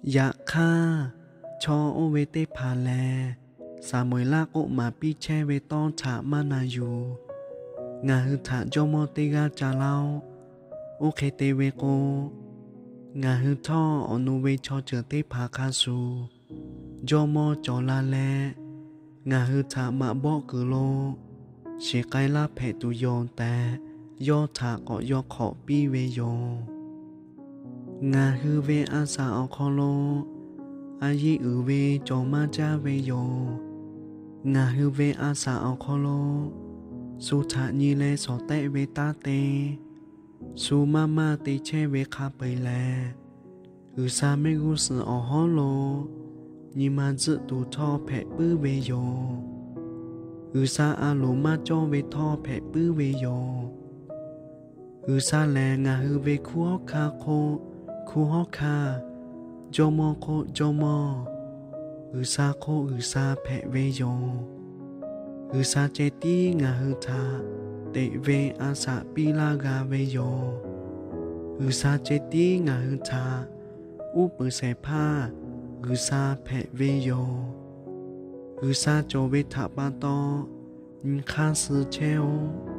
Yaꞈ hk'aˇ, chaw oˇ ve teˇ hpaˍ lehˬ, Saˍmo-eˍlaˆ k'oˆ maˍ piˇ chehˇ ve tawˇ htaꞈ maˇ na yuˬ. Ngaˬ hui htaꞈ jawˇmawˇ teˇ g'aˇ ca laˇ-oˆ. Oˇ hk'e te ve k'o, ngaˬ hui htawˇ awˬ nu ve chaw ceuˬ teˇ hpaˍ hk'a shuˍ jawˇmawˇ cawˬ la leh, ngaˬ hui htaꞈ maꞈ bawˆ kuiˬ lo shiˍ k'ai laˇ hpehꞈ tuˬ yoˬ tehꞈ, yawˇ htaꞈ k'awꞈ yaw hk'awꞈ piˇ ve yoˬ. Ngaˬ hui ve a shaꞈ awˬ hk'aw lo a yiˇ uiˍ ve cawˬ maˇ jaˇ ve yoˬ. Ngaˬ hui ve a shaꞈ awˬ hk'aw lo shu htaꞈ nyi leh shawˍ tehˆ ve taˇ te, shu maˇ maˇ te chehˇ ve hk'a peu-eˬ lehˬ, G'uiˬsha mehˆ g'uˇ suhˍ awˬ hawˉ lo nyi ma tzuhˆ tuˬ htawˇ hpehꞈ puiˉ ve yoˬ. G'uiˬsha a loˍ maˇ cawˇ ve htawˇ hpehꞈ puiˉ ve yoˬ. G'uiˬsha lehˬ, ngaˬ hui ve hkunˉ hawˉ hkanˇ hk'oˆ hkunˉ hawˉ hkanˇ, jawˇmawˇ hk'oˆ jawˇmawˇ, G'uiˬsha hk'oˆ G'uiˬsha hpehꞈ ve yoˬ. G'uiˬsha ceh tiˉ ngaˬ hui htaꞈ teꞈ ve a shaꞈ piˇ laˇ g'a ve yoˬ. G'uiˬsha ceh tiˉ ngaˬ hui htaꞈ uˉ peunˍ shehˍ hpaˇ G'uiˬsha hpehꞈ ve yoˬ. G'uiˬsha cawˬ ve htaꞈ pa taw nyi hk'aˇ suh chehˇ-oˆ.